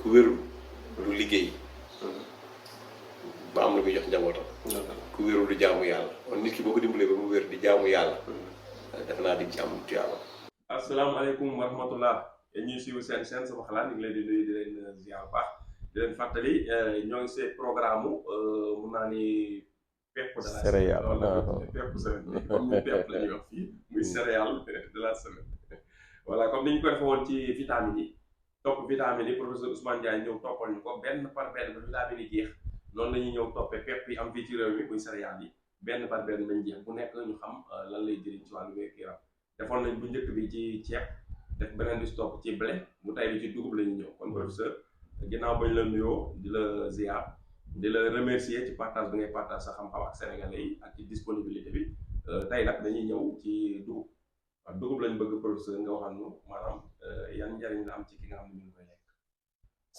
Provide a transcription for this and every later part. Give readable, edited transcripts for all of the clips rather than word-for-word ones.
ku wérul du liggéey ba am lu muy jox njabootam. ku wérul du jaamu yàlla kon nit ki boo ko dimbalee ba mu wér di jaamu yàlla. defe naa di ci am tuyaaba. asalaamaaleykum wa rahmatullah yéen ñuy suivre seen sama xalaat ñu ngi leen di nuyu di leen ziar bu baax di leen fàttali ñoo ngi see programme mun naa ni pepp de la céréale semaine pepp semaine comme ni pepp la ñuy wax fii muy céréale de la semaine voilà comme ni ñu ko defee woon ci vitamines yi topp vitamines yi professeur Ousmane Ndiaye ñëw toppal ñu ko benn par benn ba vitamines yi jeex noonu la ñuy ñëw toppee pepp yi am fii ci réew mi muy céréales yi benn par benn lañ jeex bu nekk ñu xam lan lay jëriñ ci wàllu wér-gu-yaram defoon nañ bu njëkk bi ci ceeb def beneen bi stop ci blé mu tay bi ci dugub la ñu ñëw kon professeur ginnaaw bañ la nuyoo di la ziar di la remercier ci partage bi ngay partage sa xam-xam ak sénégalais yi ak ci disponibilité bi tey nag dañuy ñëw ci dugub waaw dugub lañ bëgg professeur nga waxal ñu maanaam yan njariñ la am ci ki nga xam ne ñu ngi koy lekk.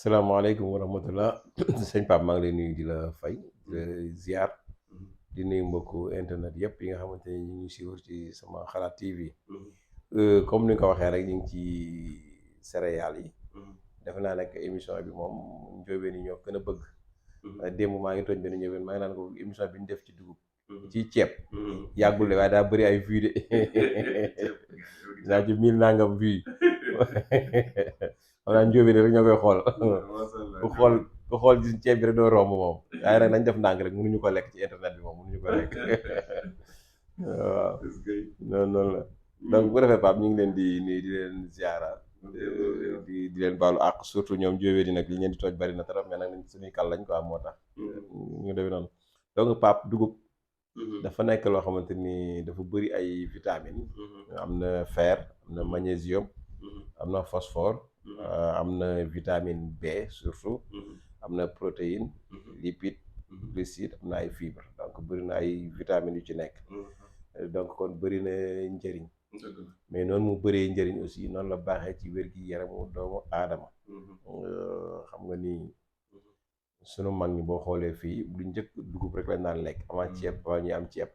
salaamaaleykum wa rahmatullah sëñ Pape maa ngi lay nuyu di la fay di la ziar di nuyu mbokku internet yëpp yi nga xamante ne ñu ngi suivre ci sama xalaat TV. comme ni nga ko waxee rek ñu ngi ci céréales yi. defe naa nekk émission bi moom njóobeen yi ñoo gën a bëgg. démb maa ngi tooñ benn njóobeen maa ngi naan ko émission bi ñu def ci dugub. ci ceeb. yàggul de waaye daa bëri ay vues de. naa ci 1000 nangam vues. xam naa njóobeen rek ñoo koy xool. ku xool gis ceeb bi rek doo romb moom. waaye nag nañ def ndànk rek mënuñu ko lekk ci internet bi moom mënuñu ko lekk. waaw noonu la. donc bu ko defee Pape ñu ngi leen di nuyu di leen ziara di leen baalu àq surtout ñoom jóobee di nag li ñeen di tooj bari na trop mais nag suñuy kal lañ quoi moo tax ñu demee noonu donc Pape dugub dafa nekk loo xamante ni dafa bëri ay vitamines am na fer am na magnésium am na phosphore am na vitamine B surtout am na protéine lipide glucides am na ay fibres donc bëri na ay vitamines yu ci nekk donc kon bëri na njëriñ mais noonu mu bëree njëriñ aussi noonu la baaxee ci wér-gi-yaramu doomu aadama xam nga ni sunu mag ñi boo xoolee fii lu njëkk dugub rek lañ daan lekk avant ceeb avant ñuy am ceeb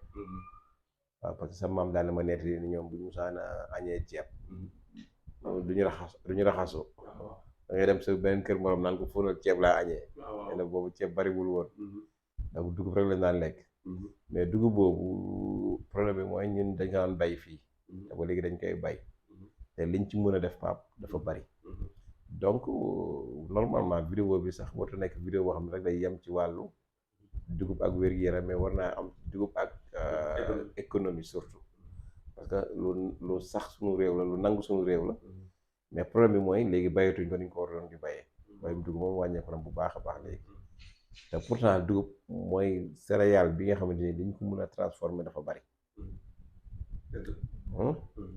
waaw parce que sa maam daal na ma nettali ni ñoom bu ñu musaana añee ceeb duñu raxasoo da ngay dem sa beneen kër morom naan ko fóonal ceeb laa añee nee na boobu ceeb bariwul woon donc dugub rek lañ daan lekk mais dugub boobu problème bi mooy ñun dañ ko daan bay fii te ba léegi dañ koy bay te liñ ci mën a def Pape dafa bari donc normalement vidéo bi sax warut a nekk vidéo boo xam ne rek day yem ci wàllu dugub ak wér-gu-yaram mais war naa am dugub ak économie surtout parce que lu sax suñu réew la lu nangu suñu réew la mais problème bi mooy léegi bayatuñ ko ni ñu ko waroon di bayee bayum dugub moom wàññeeku na bu baax a baax léegi te pourtant dugub mooy céréale bi nga xamante ni dañ ko mën a transformer dafa bari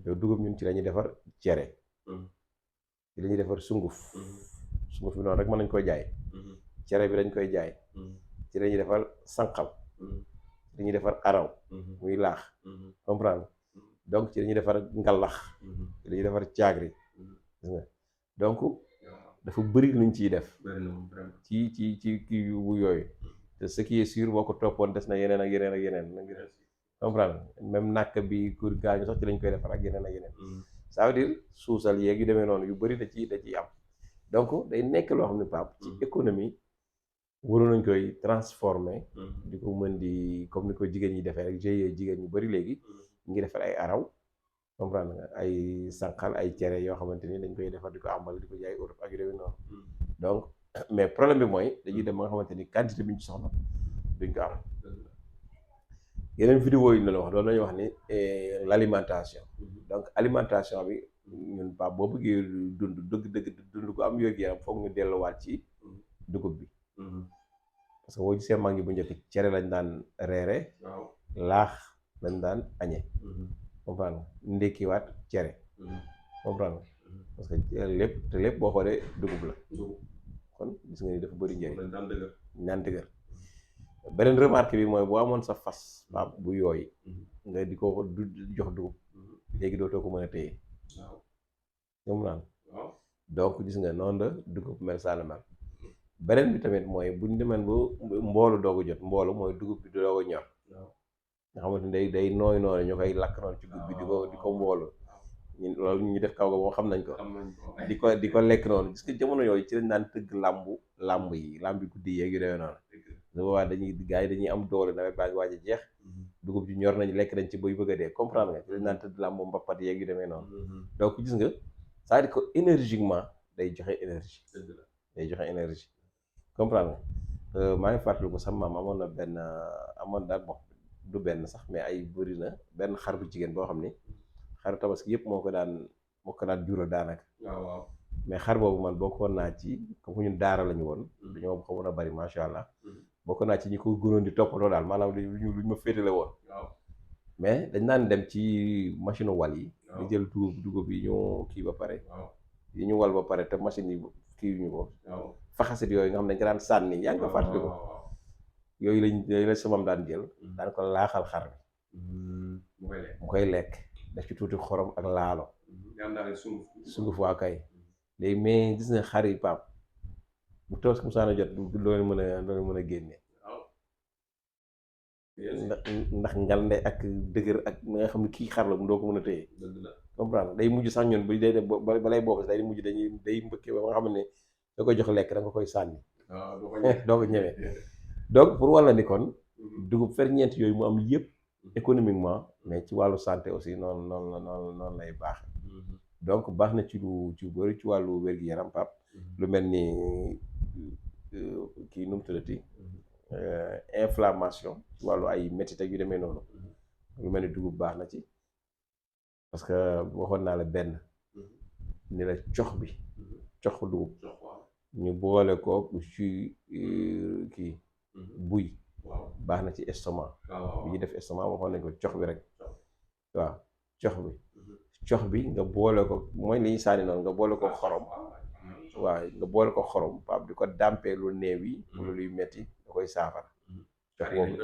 yow dugub ñun ci la ñuy defar cere ci la ñuy defar sunguf sunguf bi noonu rek mën nañ koy jaay cere bi dañ koy jaay ci la ñuy defar sànqal ci la ñuy defar araw muy laax comprendre donc ci la ñuy defar ngalax ci la ñuy defar caagri gis nga donc dafa bëri luñ ciy def ci kii wu yooyu te ce qui est sûr boo ko toppoon des na yeneen ak yeneen ak yeneen na ngi comprendre même nàkk bi kur gaañu sax ci lañ koy defar ak yeneen ak yeneen ça veut dire suusal yeeg yu demee noonu yu bëri da ciy am donc day nekk loo xam ne Pape ci économie waroon nañ koy transformer di ko mën di comme ni ko jigéen ñi defee rek GIE jigéen ñu bëri léegi ñu ngi defar ay araw comprendre nga ay sànqal ay cere yoo xamante ni dañ koy defar di ko àmbal di ko jaay Europe ak yu demee noonu donc mais problème bi mooy dañuy dem ba nga xamante ni quantité bi ñu ci soxla duñ ko am yeneen vidéo yi ñu la wax loolu lañuy wax ni l'alimentation donc alimentation bi ñun Pape boo bëggee dund ko am wér-gu-yaram foog ñu delluwaat ci dugub bi parce que boo gisee mag ñi bu njëkk cere lañ daan reere laax lañ daan añe comprendre ndékkiwaat cere comprendre parce que lépp boo xoolee dugub la kon gis nga ni dafa bëri njëriñ ñaan dëgër beneen remarque bi mooy boo amoon sa fas Pape bu yooy nga di ko jox dugub léegi dootoo ko mën a téye comprendre donc gis nga noonu la dugub mel saa la mel beneen bi tamit mooy bu ñu demeen ba mboolu doogu jot mboolu mooy dugub bi doogu ñor nga xamante ni day nooy ñu koy lakk noonu ci gub bi di ko mboolu loolu ñu def kaw ga moom xam nañ ko. xam nañ ko. di ko lekk noonu gis nga jamono yooyu ci lañ daan tëgg làmb yi guddi yeeg yu demee noonu. su boobaa gars yi dañuy am doole nawet baa ngi waaj a jeex. dugub ji ñor nañ lekk nañ ci bay bëgg a dee comprendre nga ci lañ daan tëgg làmb mbappat yeeg yu demee noonu. donc gis nga c'est-à-dire que énergiquement day joxe énergie. day joxe énergie comprendre nga maa ngi fàttaliku sama maam amoon daal bon du benn sax mais ay bëri na benn xar bu jigéen boo xam ni xaru tabaski yëpp moo ko daan jural daanaka. waaw mais xar boobu man bokkoon naa ci comme ñun daara lañu woon. dañoo xawoon a bari macha allah. bokkoon naa ci ñi ko gënoon di toppatoo daal maanaam luñ ma féetale woon. mais dañ naan dem ci machine wal yi. di jël dugub yi ñu kii ba pare. yi ñu wal ba pare te machine yi kii ñu ko. faxasit yooyu nga xam ne dañ ko daan sànni yaa ngi ko fàttali ko. yooyu la samam daan jël. daan ko laaxal xar bi. mu koy lekk def ci tuuti xorom ak laalo. sunguf waa kay. léegi mais gis nga xar yi Pape bu toos musaana jot du loolu mën a génne. ndax ngalnde ak dëgër ak nga xam ne kii xar la mu doo ko mën a téye. comprendre day mujj sax ñun bu day def balay boobu day mujj day mbëkkee ba nga xam ne da koy jox lekk da nga koy sànni. doo ko ñëwee donc pour walla ni kon dugub ferñeent yooyu mu am yëpp économiquement mais ci wàllu santé aussi noonu lay baax. donc baax na ci bëri ci wàllu wér-gu-yaram Pape lu mel ni kii nu mu tuddati inflammation ci wàllu ay métit ak yu demee noonu lu mel ni dugub baax na ci parce que waxoon naa la benn ni la cox dugub ñu boole ko ci kii buy baax na ci estomac bi ñu def estomac waxoon nañ ko cox bi rek waaw cox bi nga boole ko mooy li ñu sànni noonu nga boole ko xorom waaw nga boole ko xorom Pape di ko dàmpee lu néew yi wala luy metti da koy saafara cox boobu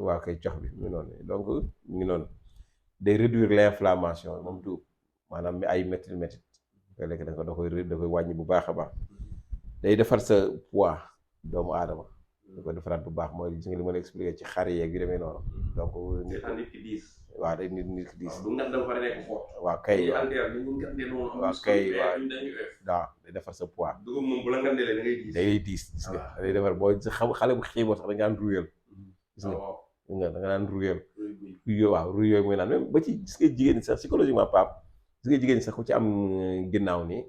waaw kay cox bi mu noonu donc mu ngi noonu day réduire l'inflammation moom dugub maanaam ay métti koy lekk da koy wàññi bu baax a baax day defar sa poids doomu aadama da koy defaraat bu baax mooy gis nga li ma la expliqué ci xar yeeg yu demee noonu donc waaw day nit ki diis waaw kay waaw day defar sa poids day diis gis nga day defar boo xam xale bu xiiboo sax da nga daan ruyal gis nga da nga daan ruyal waaw ruy yooyu mooy naan même ba ci gis nga jigéen ñi sax psychologiquement Pape gis nga jigéen ñi sax ku ci am ginnaaw nii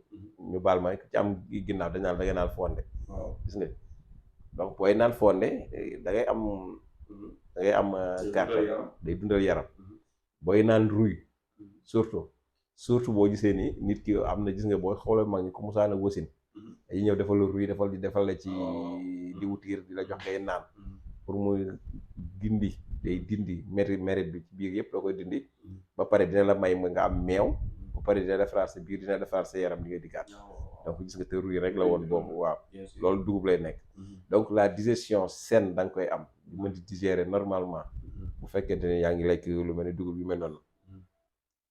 ñu baal ma ku ci am ginnaaw dañ naan da ngay naan fonde gis nga donc booy naan fonde da ngay am carte day dundal yaram booy naan ruy surtout boo gisee ni nit ki am na gis nga booy xoolee mag ñi ku musaana wasin dañuy ñëw defal la ruy defal la ci diwu tiir di la jox ngay naan pour muy day dindi mérite bi ci biir yëpp da koy dindi ba pare dina la may nga am meew ba pare dina defaraat sa biir dina defaraat sa yaram di nga dikkaat donc gis nga te ruy rek la woon boobu waaw loolu dugub lay nekk donc la digestion saine da nga koy am di mën di digérer normalement bu fekkente ne yaa ngi lekk lu mel ni dugub yu mel noonu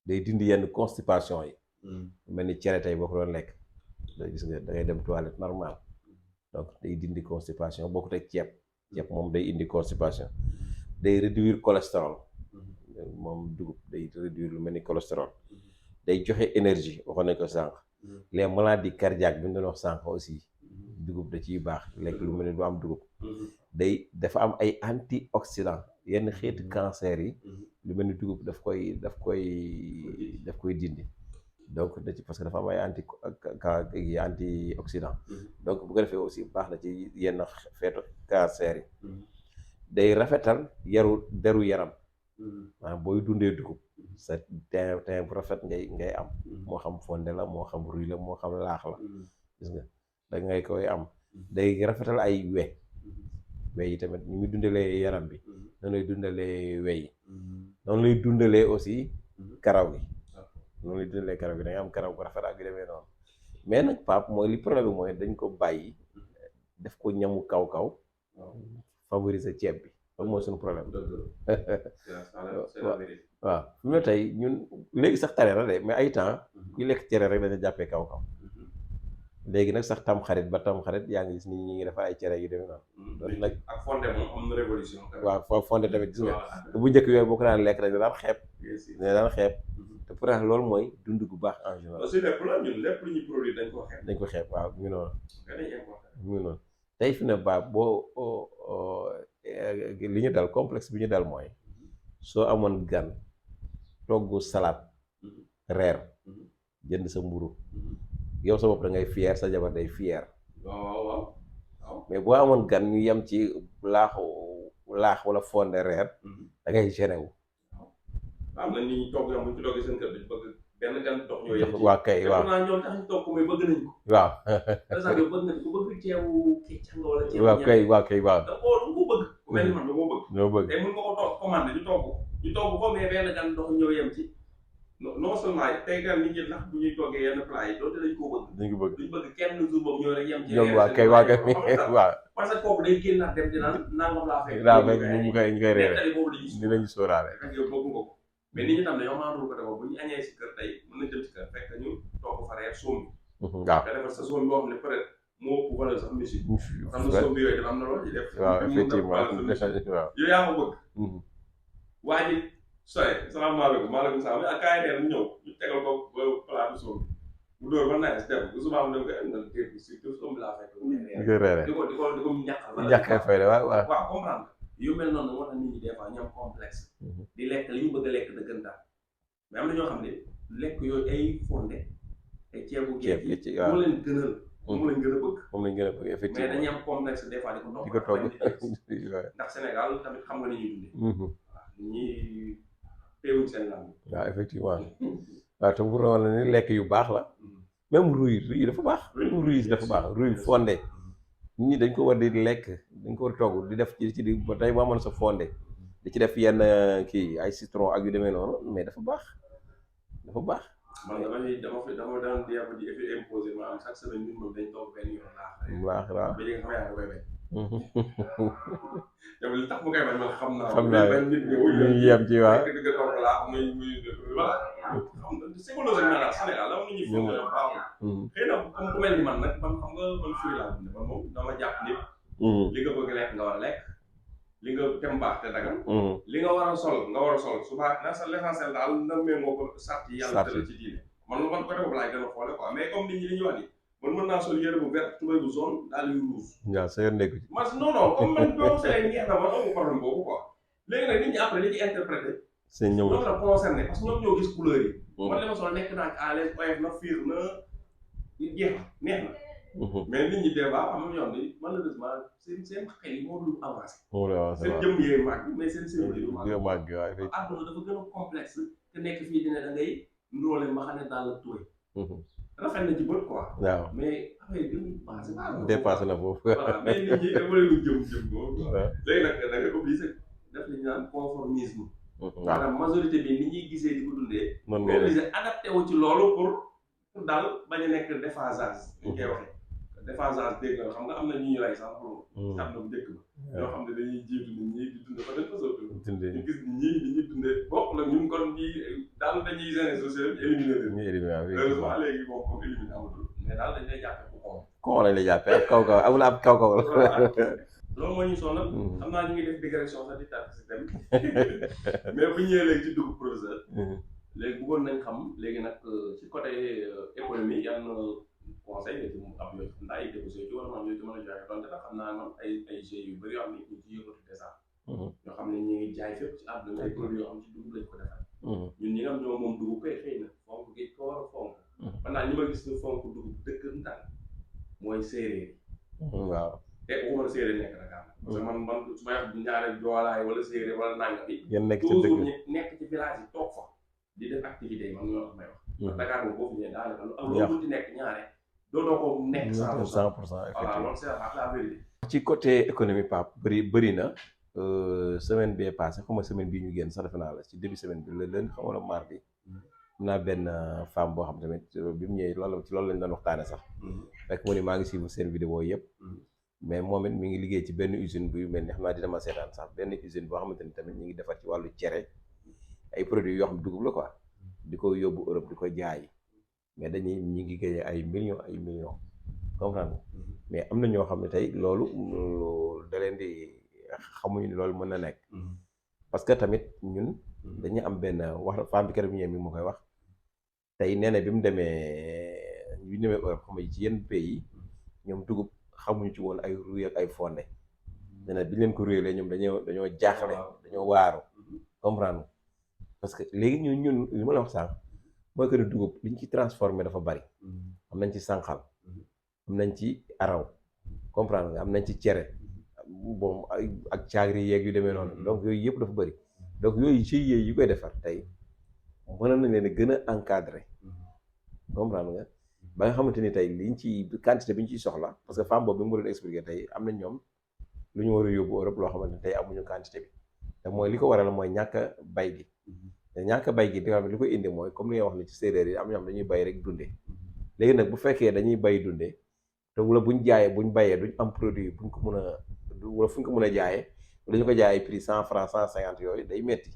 day dindi yenn constipation yi lu mel ni cere tey boo ko doon lekk gis nga da ngay dem toilette normal donc day dindi constipation bokkut ak ceeb moom day indi constipation day réduire cholestérol moom dugub day réduire lu mel ni cholestérol day joxe énergie waxoon nañ ko sànq les maladies cardiaques bi ñu doon wax sànq aussi dugub da ciy baax lekk lu mel ni du am dugub dafa am ay antioxydants yenn xeeti cancer yi lu mel ni dugub daf koy dindi donc da ci parce que dafa am ay antioxydants donc bu ko defee aussi baax na ci yenn xeetu cancer yi day rafetal deru yaram maanaam booy dundee dugub sa teint bu rafet ngay am moo xam fonde la moo xam ruy la moo xam laax la gis nga da ngay koy am day rafetal ay we yi tamit ñu ngi dundalee yaram bi noonu lay dundalee we yi noonu lay dundalee aussi karaw gi da ngay am karaw bu rafet ak yu demee noonu mais nag Pape mooy li problème bi mooy dañ ko bàyyi def ko ñamu kaw favoriser ceeb bi loolu mooy suñu problème waaw fi mu ne tey ñun léegi sax tare na de mais ay temps kuy lekk cere rek dañu jàppee kaw léegi nag sax tam xarit yaa ngi gis ni ñi ngi dafa ay cere yu demee noonu loolu nag ak fonde moom am na révolution waaw fonde tamit gis nga bu njëkk yooyu boo ko daan lekk rek daan xeeb te pourtant loolu mooy dund gu baax en général. aussi lépp la ñun lépp lu ñuy produit dañ ko xeeb. dañ ko xeeb waaw mu ngi noonu. dañuy importer. mu ngi noonu tey fi ne baa boo li ñu dal complexe bi ñu dal mooy soo amoon gan togg salade reer jënd sa mburu yow sa bopp da ngay fier sa jabar day fier. waaw. mais boo amoon gan ñu yem ci laax wala fonde reer da ngay gêné wu. am na ni togg ñoom bu ñu ci toggee seen kër duñ bëgg benn gan dox ñoo yem ci. waaw kay waaw naa ñoom tax ñu togg ko mais bëgg nañ ko. waaw. par exemple yow bëgg nañ ko bëgg ceebu keccax wala ceebu waaw kay waaw kay waaw. da ko bëgg. ku mel ni man da koo bëgg. ñoo bëgg tey mën nga ko toog commandé ñu togg ko mais benn gan dox ñoo yem ci. non seulement tey gan nit ñi ndax bu ñuy toggee yenn plat yi dootu dañ koo bëgg. dañ ko bëgg duñ bëgg kenn jour boobu ñoo rek yem ci. ñoom waa kay waa kay waaw. parce que kooku day génnaat dem di naan nangam laa fekk. daa fekk ñu koy reere nettali boobu la gis. dinañu sóoraale. fekk yow bëgg nga ko mais nit ñi tam dañoo maandul ko defoo bu ñu añee si kër tey mën nañ dem si kër fekk ñu togg fa reer soom bi. waaw nga defar sa soom boo xam ne peut être moo ëpp valeur sax musique. am na soom bi yooyu dafa am na loolu ci def. waaw effectivement waaw. yow yaa ko bëgg. waa ji soye salaamaaleykum maaleykum salaam ak kaay reer mu ñëw ñu tegal ko plat bu soom bu dóor ba nawet si dem bu subaa mu dem ko am na téer bi surtout soom bi laa fekk di ko reere di ko ñàkkal ñàkkee fay de waaw waaw comprendre yu mel noonu moo tax nit ñi des fois ñoom complexe di lekk li ñu bëgg a lekk dëggantaan mais am na ñoo xam ne lekk yooyu ay fonde ay ceebu géej gi moo leen gënal moom lañ gën a bëgg moom lañ gën a bëgg effectivement mais dañuy am complexe des fois di ko di ko togg ndax Sénégal tamit xam nga ni ñuy dundee waaw ñi teewuñ seen lam waaw effectivement waaw te pour na ni lekk yu baax la même ruy dafa baax ruy dafa baax ruy fonde nit ñi dañ ko war di lekk dañ ko war togg di def ci di ba tey boo amoon sa fonde di ci def yenn kii ay citron ak yu demee noonu mais dafa baax man dama daan di yàpp di imposer ma am chaque semaine ñun moom dañ toog benn yoon laax waaw ba yéegi xam yaa koy bay yow li tax mu koy bay man xam naa benn nit ñu yem ci waaw digg toog laa muy voilà xam nga psychologiquement daal Sénégal am na ñuy foog ne baaxul xëy na comme ku mel ni man nag man xam nga man fii laa dund man moom dama jàpp nit li nga bëgg lekk nga war a lekk li nga tem baax te dagan li nga war a sol suba na sa l'essentiel daal na méngoo ko sart yi yàlla tëral ci diine man côté boobu laay gën a xoole quoi mais comme nit ñi li ñuy wax ni man mën naa sol yére bu vert tubéy bu jaune daal yu rouge waaw sa yoon nekku ci man non comme man boo selee neex na man amu problème boobu quoi léegi nag nit ñi après li ci interprété seen ñëw ñoom la concerné parce que ñoom ñoo gis couleur yi man li ma sol nekk naa à l'aise oyof na fiir na jeex na neex na mais nit ñi débat am na ñoo xam ne malheureusement seen xel yi moo dul avancé. seen jëm yee màgg mais seen yi du màgg. waaw àdduna dafa gën a complexe te nekk fii dina da ngay ndóole ma xam ne daal la tuwe. rafet na ci bët quoi. waaw mais affaire yi gën a dépassé na foofu. voilà mais nit ñi dafa leen jëm boobu. léegi nag da ngay obligé def li ñu naan conformisme. maanaam majorité bi ni ñuy gisee di ko dundee. noonu ngay obligé adapté wu ci loolu pour daal bañ a nekk déphasage. ñu koy waxee. déphasage dégg nga xam nga am na ñuy rey sax pour am na bu njëkk ba ñoo xam ne dañuy jiitu nit ñi di dund fa dañ ko sotti ñu gis ñi ni ñuy dundee bokk la ñun kon ñi daal dañuy gêné société bi éliminer leen heureusement léegi moom comme éliminer amatul mais daal dañ lay jàppee ku kon lañ lay jàppee ab kaw amul ab kaw la loolu moo ñu sonal xam naa ñu ngi def digression sax di tàkk système mais bu ñëwee léegi ci dugg professeur léegi bëggoon nañ xam léegi nag ci côté économie yan conseil nga ci am yoo xam ne ay déposé ci wala man yooyu ci mën a joxe donte nag xam naa man ay jeux yu bëri yoo xam ne ñu ci yëngatu déjà ñoo xam ne ñu ngi jaay fépp ci àdduna ay produits yoo xam ci dugub lañ ko defal ñun ñi nga xam ñoo moom dugub koy xëy na fonk géej ko war a fonk man naa ñi ma gis ne fonk dugub dëkkantaan mooy séeréer waaw te waxuma séeréer nekk Dakar parce que man su ma wax ñaare joolaay wala séeréer wala nanga bi ngeen nekk ci toujours dëkk nekk ci village yi toog fa di def activité yi man ñoo tax may wax Dakar moom boo fi ñëwee daanaka ak loolu mun ci nekk ñaare dootoo ko nekk 100% voilà loolu c'est la vérité. ci côté économie Pape bëri na semaine bee passé xam nga semaine bii ñu génn sax defe naa la ci début semaine bi la lundi xam nga mardi am naa benn femme boo xam tamit bi mu ñëwee loolu ci loolu lañ doon waxtaane sax rek mu ne maa ngi suivre seen vidéo yëpp mais moom it mi ngi liggéey ci benn usine buy mel ni xam naa dina ma seetaan sax benn usine boo xamante ni tamit ñu ngi defar ci wàllu cere ay produits yoo xam dugub la quoi di ko yóbbu Europe di ko jaay mais dañuy ñi ngi gagné ay millions comprendre mais am na ñoo xam ne tey loolu da leen di xamuñu ni loolu mën na nekk parce que tamit ñun dañuy am benn wax femme bi keroog ñëw mi moo koy wax tey nee na bi mu demee Europe xam nga ci yenn pays yi ñoom dugub xamuñu ci woon ay ruy ak ay fonde nee na bi leen ko ruyee ñoom dañoo jaaxle dañoo waaru comprendre parce que léegi ñun li ma la wax sànq mooy que ne dugub li ñu ci transformé dafa bari am nañ ci sànqal am nañ ci araw comprendre nga am nañ ci cere bon ak caagri yeeg yu demee noonu donc yooyu yëpp dafa bari donc yooyu GIE yi koy defar tey mënoon nañ leen a gën a encadré comprendre nga ba nga xamante ni tey liñ ci quantité bi ñu ciy soxla parce que femme boobu bi mu doon expliqué tey am na ñoom lu ñu war a yóbbu Europe loo xamante ni tey amuñu quantité bi te mooy li ko waral mooy ñàkk a bay gi te ñàkk a bay gi li koy indi mooy comme li nga wax ne ci séeréer yi am ñoom dañuy bay rek dundee léegi nag bu fekkee dañuy bay dundee te wala buñ jaayee buñ bayee duñ am produit buñ ko mën a wala fuñ ko mën a jaayee dañu ko jaayee prix 100 francs 150 yooyu day metti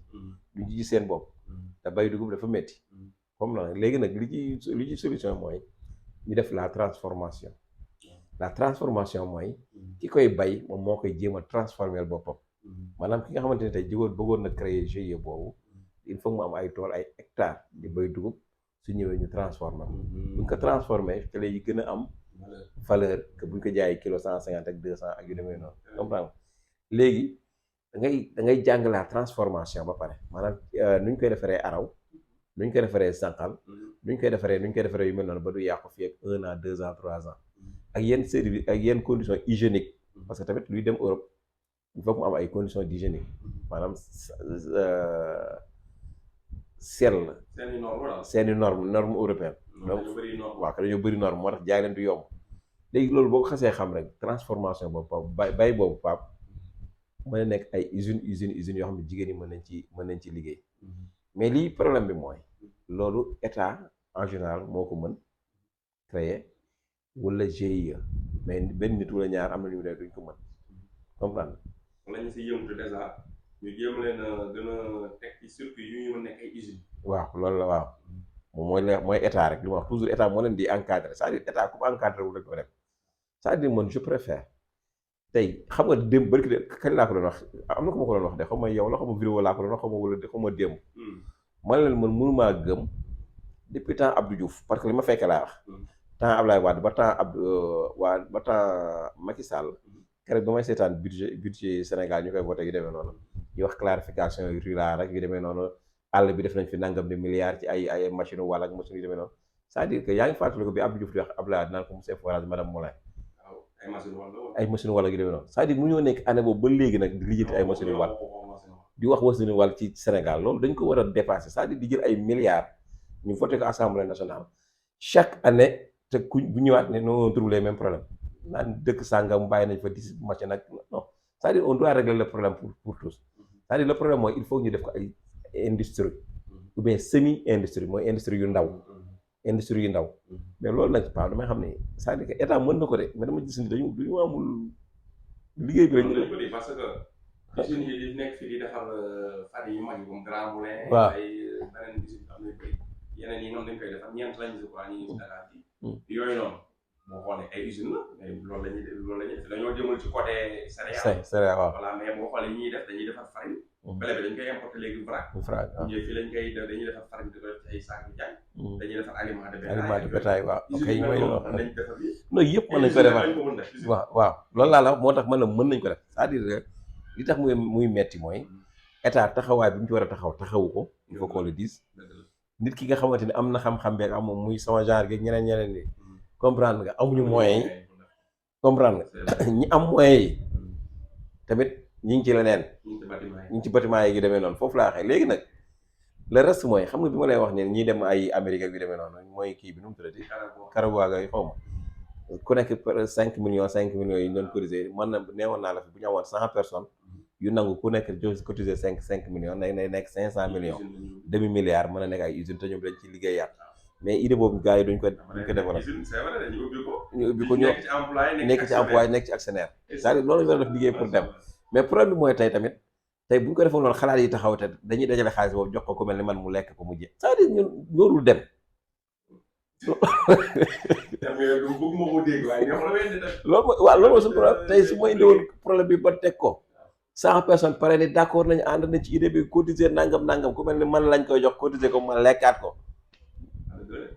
duñ ci gis seen bopp te bay dugub dafa metti comme na léegi nag li ci solution mooy ñu def la transformation mooy ki koy bay moom moo koy jéem a transformer boppam maanaam ki nga xamante ne tey bëggoon na créer GIE boobu il faut mu am ay tool ay hectares di bay dugub su ñëwee ñu transformer buñ ko transformer te lay gën a am valeur que buñ ko jaayee kilo 150 ak 200 ak yu demee noonu comprendre léegi da ngay jàng la transformation ba pare maanaam nuñ koy defaree araw nuñ koy defaree sànqal nuñ koy defaree yu mel noonu ba du yàqu fii ak 1 an 2 ans 3 ans ak yenn service ak yenn conditions hygiéniques parce que tamit luy dem Europe il faut mu am ay conditions d'hygiène maanaam seeni norme européenne donc waaw dañoo bëri norme moo tax jaay leen du yomb léegi loolu boo ko xasee xam rek transformation boobu bay boobu Pape mën na nekk ay usines yoo xam ne jigéen ñi mën nañ ci liggéey mais lii problème bi mooy loolu état en général moo ko mën créer wala GIE mais benn nit wala ñaar am na ñu ne duñ ko mën comprendre lañu si yëngatu déjà ñu jéem leen a gën a teg ci circuit yu ñu nekk ay usines. waaw loolu la waaw moom mooy état rek li ma wax toujours état moo leen di encadrer c'est-à-dire état ku encadré wu rek ko def c'est-à-dire man je préfère tey xam nga démb bari de kañ laa ko doon wax am na ko ma ko doon wax de xaw ma yow la xaw ma vidéo laa ko doon wax xaw ma démb man leen man mënumaa gëm depuis temps Abdou Diouf parce que li ma fekkee laa wax temps Ablaye Wade ba temps Macky Sall keroog ba may seetaan budget Sénégal ñu koy voté yu demee noonu ñu wax clarification rurale rek yu demee noonu àll bi def nañ fi nangam de milliards ci ay machine wala ak machine yu demee noonu c'est-à-dire que yaa ngi fàttali ko bi Abdou Diouf di wax Ablaye Wade naan ko monsieur Forage madame Moulin ay machine wala yu demee noonu c'est-à-dire mu ñoo nekk année boobu ba léegi nag di lijjanti ay machine wàll di wax machine wàll ci Sénégal loolu dañ ko war a dépasser c'est-à-dire di jël ay milliards ñu voté ko Assemblée nationale chaque année te bu ñëwaat ne non on trouve les mêmes problèmes naan dëkk sàngam bàyyi nañ fa 10 machine nag non c'est-à-dire on doit régler le problème pour tous c'est-à-dire le problème mooy il faut ñu def ko ay industrie ou bien semi industrie mooy industrie yu ndaw mais loolu nag Paa damay xam ne c'est-à-dire que état mën na ko de mais dama gis ni dañu amul liggéey bi lañu ko parce que usines yi di nekk fii di defar fan yu mag yi comme Grand Moulin waaw ay beneen usine am na bëri yeneen yi noonu dañ koy defar ñeent lañ si quoi ñu ngi Dakar bi yooyu noonu boo xoolee ay usine la mais loolu la ñuy def dañoo jëmal ci côté céréale waaw voilà mais boo xoolee ñuy def dañuy defar farine blé bi dañ koy importer léegi vrac ñëw fii lañ koy dañuy defar farine di ko def ci ay saak yu jaay dañuy defar aliment de bétail waaw usine mooy nañ defar yi non yëpp mën nañ ko defar waaw loolu laa la moo tax man la mën nañ ko def c'est-à-dire li tax muy metti mooy état taxawaay bi mu ci war a taxawu ko il faut qu'on le dise nit ki nga xamante ni am na xam-xam beeg am muy sama genre gi ñeneen ni comprendre nga amuñu moyens yi comprendre nga ñi am moyens yi tamit ñi ngi ci leneen ñi ngi ci bâtiment yi gi demee noonu foofu laa waxee léegi nag le reste mooy xam nga bi ma lay wax ne ñiy dem ay Amérique ak yu demee noonu mooy kii bi nu mu tuddati Carabouaga yi xaw ma ku nekk 5 millions yi ñu doon cotiser man na neewoon naa la fi bu ñu amoon 100 personnes yu nangu ku nekk cotiser 5 millions nay nekk 500 millions demi milliard mën a nekk ay usine te ñoom dañ ci liggéeyaat mais idée boobu gars yi duñ ko développé ñu ubbi ko ñoo nekk ci emploi nekk ci actionnaire c'est-à-dire loolu ñu def liggéey pour dem mais problème bi mooy tey tamit tey bu ñu ko defoon loolu xalaat yi taxaw te dañuy dajale xaalis boobu jox ko ku mel ni man mu lekk ko mu jeex c'est-à-dire ñun loolu dem loolu mooy waaw loolu mooy suñu problème tey su ma indiwoon problème bi ba teg ko 100 personnes pare ni d'accord nañu ànd nañ ci idée bi cotiser nangam ku mel ni man lañ koy jox cotiser ko ma lekkaat ko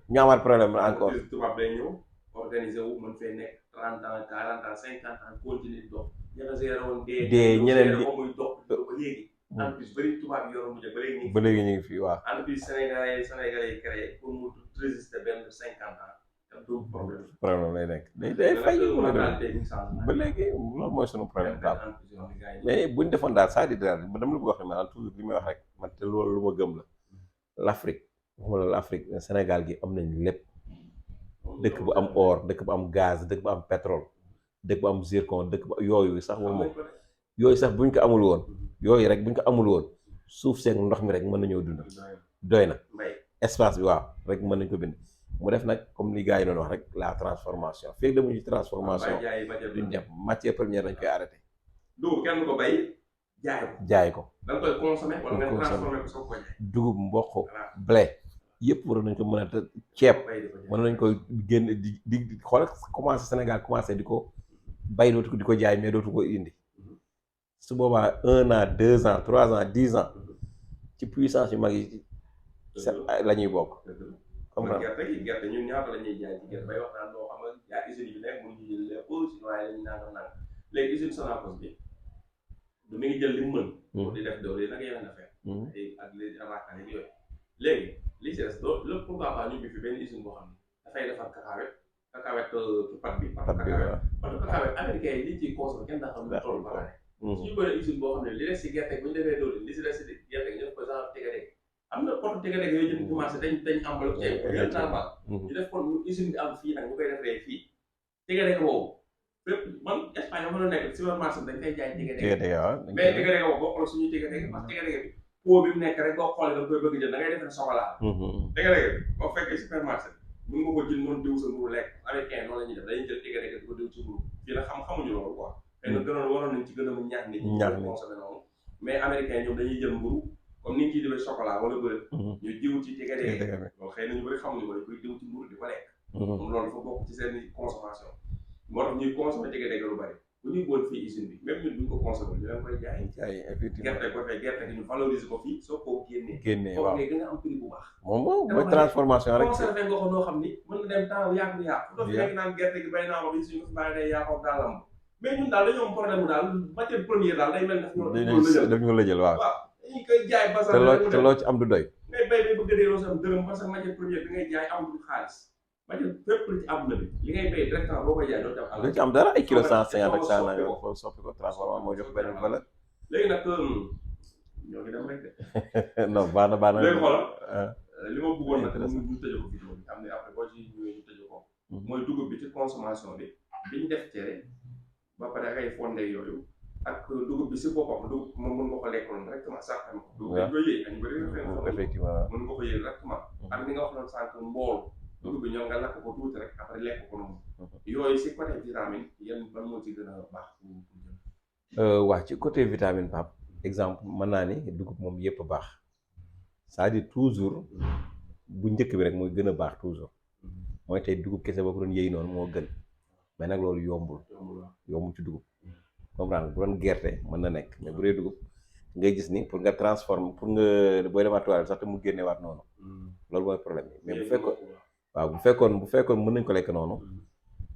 ñu amaat problème encore. entreprise tubaab day ñëw organiser wu mën fee nekk 30 ans 40 ans 50 ans continuer di dox ña nga géré woon dee ñeneen ñi ko muy dox ba léegi entreprise bëri tubaab yi yoroon mu jël ba léegi ñu ngi fii waaw. entreprise sénégalais yi créé pour mu résister benn 50 ans te du problème lay nekk day fay ba léegi loolu mooy sunu problème daal mais buñ defoon daal c'est-à-dire daal dama la bëgg wax ne maanaam toujours li may wax rek man te loolu lu ma gëm la l'Afrique waxuma la l'Afrique Sénégal gi am nañ lépp dëkk bu am or dëkk bu am gaz dëkk bu am pétrole dëkk bu am zircon dëkk bu yooyu sax moom yooyu sax buñ ko amul woon yooyu rek buñ ko amul woon suuf seeg ndox mi rek mën nañoo dund doy na espace bi waaw rek mën nañ ko bind mu def nag comme li gars yi doon wax rek la transformation fekk demuñu transformation duñ dem matière première dañ koy arrêté dugub kenn ko bay jaay ko da nga koy consommer wala nga transformer ko soo ko jaay dugub mboq blé yëpp war nañ ko mën a ceeb mën nañ ko génn di xool commencé Sénégal commencé di ko bay dootu ko di ko jaay mais dootu ko indi su boobaa 1 an 2 ans 3 ans 10 ans ci puissance yu mag yi la ñuy bokk. comme gerte ñun ñaata la ñuy jaay ci gerte bay wax naan doo xam nga yaa usine yi nekk mënuñu jël lépp chinois yi lañu nangam léegi usine Sonacos bi du mi ngi jël li mu mën. di def doole nag yeneen affaire. ak les abakaan yi yooyu. léegi li ci des doo lépp pourquoi pas ñu bi fi benn usine boo xam ne dafay defar cacahuète pat bi. parce que cacahuète américain yi li ciy consommé kenn daa xam ne tool ba pare. suñu bëree usine boo xam ne li des si gerte bu ñu defee doole li si des si gerte gi ñu def ko genre tege am na pot tege yooyu jëm commencé dañ enveloppe ci ay normal ñu def kon usine bi am fii nag ñu koy defee fii tege boobu fépp man Espagne mën na nekk supermarché dañ koy jaay tege mais tege boobu boo xool suñuy tege parce que tege bi pot bi mu nekk rek boo xoolee da nga koy bëgg jël da ngay defee chocolat tege bi boo fekkee supermarché mën nga ko jël noonu diw sa mburu lekk américain noonu la ñuy def dañuy jël tege di ko diw ci mburu fii nag xamuñu loolu quoi xëy na gënoon waroon nañ ci gën a mu ñaax nit ñi consommé noonu mais américain ñoom dañuy jël mburu comme ni ñu ciy defee chocolat wala bëri ñu diw ci tege loolu xëy na ñu bëri xamuñu ko dañ koy diw ci mburu di ko lekk moom loolu dafa bokk ci seen consommation moo tax ñuy consommé tege lu bëri bu ñuy bool fii usine bi même ñun bu ñu ko consommé ñu leen koy jaay effectivement gerte gi ñu valoriser ko fii soo ko génnee waaw ngay gën a am prix bu baax moom mooy transformation rek conservé nga ko doo xam ni mën na dem temps yàgg yàqu fu dof nekk naan gerte gi bay naa ko bi suñu ko fi bàyyi day yàqoo daalam mais ñun daal dañoo am problème mu daal matière première daal day mel daf ñu la jël waaw dañu koy jaay basal te loo ci am du doy ngay bay bay bëgg a delloo sa dërëm parce que matière première bi ngay jaay amul xaalis matière fépp ci àdduna bi li ngay bay directement boo koy jaay doo ci am dara ay kilo 150 ak 100 nag foofu soppi ko transformation moo jox benn valeur léegi nag ñoo ngi dem rek de non baax na léegi xoolal li ma bëggoon nag ñu tëjee ko vidéo bi am ne après boo ci ñëwee ñu tëjee ko mooy dugub bi ci consommation bi biñ def cere ba pare ay fonde yooyu ak dugub bi si boppam dugub moom mën nga ko lekk noonu directement sax xam ko dugub dañ koy yëy añ bëri effectivement mën nga ko yëy directement ak ni nga wax noonu sànq mbool dugub bi ñoo nga lakk ko tuuti rek après lekk ko noonu yooyu si côté vitamine yan ban moo ci gën a baax wax ci côté vitamine Pape exemple mën naa ni dugub moom yëpp baax c'est-à-dire toujours bu njëkk bi rek mooy gën a baax toujours mooy tey dugub kese boo ko doon yëy noonu moo gën mais nag loolu yombul ci dugub comprendre bu doon gerte mën na nekk mais bu dee dugub ngay gis ni pour nga transforme pour nga booy demaat toile sax te mu génnewaat noonu loolu mooy problème bi mais bu fekkoon mën nañ ko lekk noonu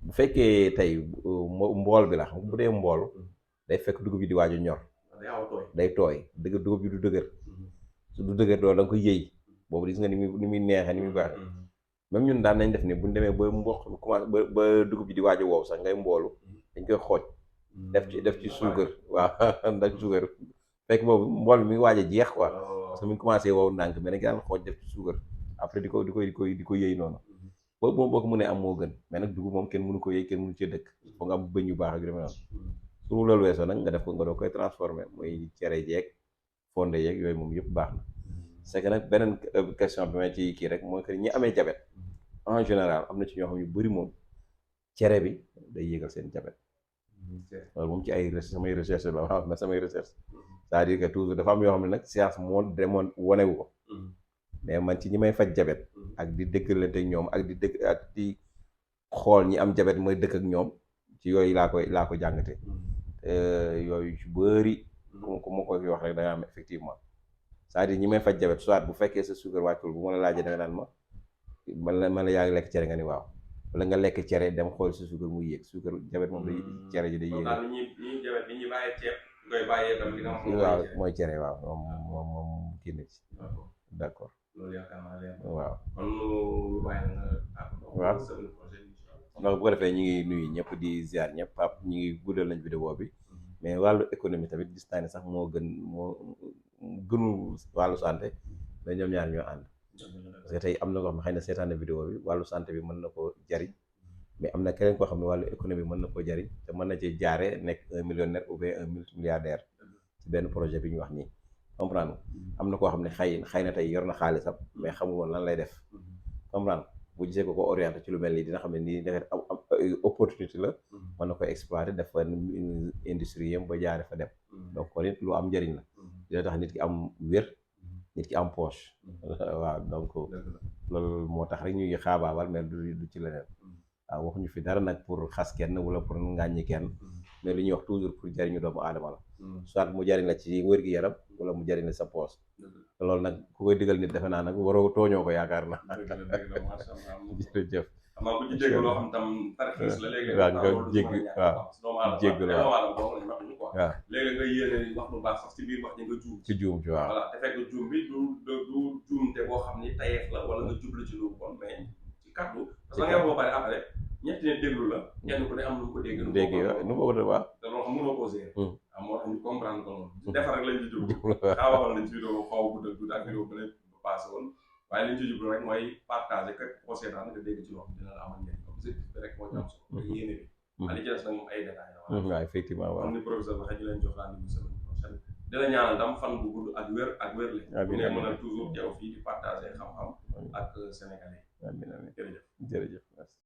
bu fekkee tey mbool bi la xam bu dee mbool day fekk dugub bi di waaju ñor day tooy dugub bi du dëgër su du dëgër loolu da nga koy yëy boobu gis nga ni muy neexee ni muy baax même ñun daan nañ def ni buñ demee ba mboq bi commencé ba dugub bi di waaju wow sax ngay mboolu dañ koy xooj def ci suukar waaw ndax suukar fekk boobu mbool mi ngi waaj a jeex quoi parce que mi ngi commencé wow ndànk mais dañ daan xooj def ci suukar après di ko yëy noonu boobu moom boo ko mënee am moo gën mais nag dugub moom kenn mënu ko yëy kenn mënu cee dëkk foo nga am bëñ yu baax ak yu demee noonu su loolu weesoo nag nga def ko nga doo koy transformé mooy cere jeeg fonde yeeg yooyu moom yëpp baax na c'est que nag beneen question bi ma ci kii rek mooy que ñi amee jabet en général am na ci ñoo xam yu bëri moom cere bi day yéegal seen jabet loolu moom ci ay samay recherche la waaw na samay recherche c'est-à-dire que toujours dafa am yoo xam ne nag science moo demoon wonewu ko mais man ci ñi may faj jabet ak di dëkkalante ak ñoom ak di xool ñi am jabet mooy dëkk ak ñoom ci yooyu laa ko jàngate yooyu ci bëri ku ma koy wax rek da nga am effectivement c'est-à-dire ñi may faj jabet soit bu fekkee sa suukar wàccul bu ma la laajee da nga naan ma man la yaa ngi lekk cere nga ni waaw wala nga lekk cere dem xool si suukar muy yéeg suukar jabet moom day cere ji day yéeg daal li ñuy jabet li ñuy bàyyee ceeb ngay bàyyee tam li nga xam waaw mooy cere waaw moom kii na ci d'accord loolu yaakaar naa leen waaw kon lu bàyyi na waaw donc bu ko defee ñu ngi nuyu ñëpp di ziar ñëpp Pape ñu ngi guddal nañ vidéo bi mais wàllu économie tamit gis naa ne sax moo gënul wàllu santé mais ñoom ñaar ñoo ànd parce que tey am na ko xam ne xëy na seetaan na vidéo bi wàllu santé bi mën na ko jariñ mais am na keneen koo xam ne wàllu économie mën na ko jariñ te mën na ci jaare nekk un millionnaire ou bien un multimilliardaire ci benn projet bi ñu wax nii comprendre am na koo xam ne xëy na tey yor na xaalisam mais xamul woon lan lay def comprendre bu gisee ko orienté ci lu mel nii dina xam ne nii dafay am opportunité la mën na ko exploiter def fa industrie yam ba jaare fa dem donc kon it lu am njëriñ la dina tax nit ki am wér nit ki am poche waaw donc loolu moo tax rek ñuy xaabaabal mais du ci leneen waaw waxuñu fi dara nag pour xas kenn wala pour ngàññi kenn mais li ñuy wax toujours pour jariñu doomu aadama la soit mu jariñ la ci wér-gi-yaram wala mu jariñ la sa poche loolu nag ku koy digal nit defe naa nag waroo tooñoo ko yaakaar na jërëjëf xam naa bu ñu dégg loo xam tam tarxiis la léegi waaw nga jégg waaw jégg waaw léegi nga yéene wax lu baax sax ci biir wax ñi nga juum ci juum ci waaw voilà te fekk juum bi du juumte boo xam ni tayeef la wala nga jublu ci lu bon mais ci kàddu parce que nga boo pare après ñetti ne déglu la kenn ku ne am nu mu ko dégg nu mu ko waaw te loolu xam mënoo ko gérer am moo tax ñu comprendre ko noonu defar rek lañ ci jublu xaawaxal nañ ci vidéo xaw a guddal tuuti ak vidéo bu ne passé woon waaye liñ ci jublu rek mooy partager képp koo seetaan nga dégg ci loo xam dina la amal njëriñ objectif bi rek moo ci am solo yéene bi li ci des nag moom ay détails la waaw effectivement waaw comme ni professeur waxee ñu leen jox rendez-vous semaine prochaine dina ñaanal tam fan bu gudd ak wér le bu ne mën a toujours teew fii di partager xam-xam ak sénégalais amiin amiin jërëjëf jërëjëf merci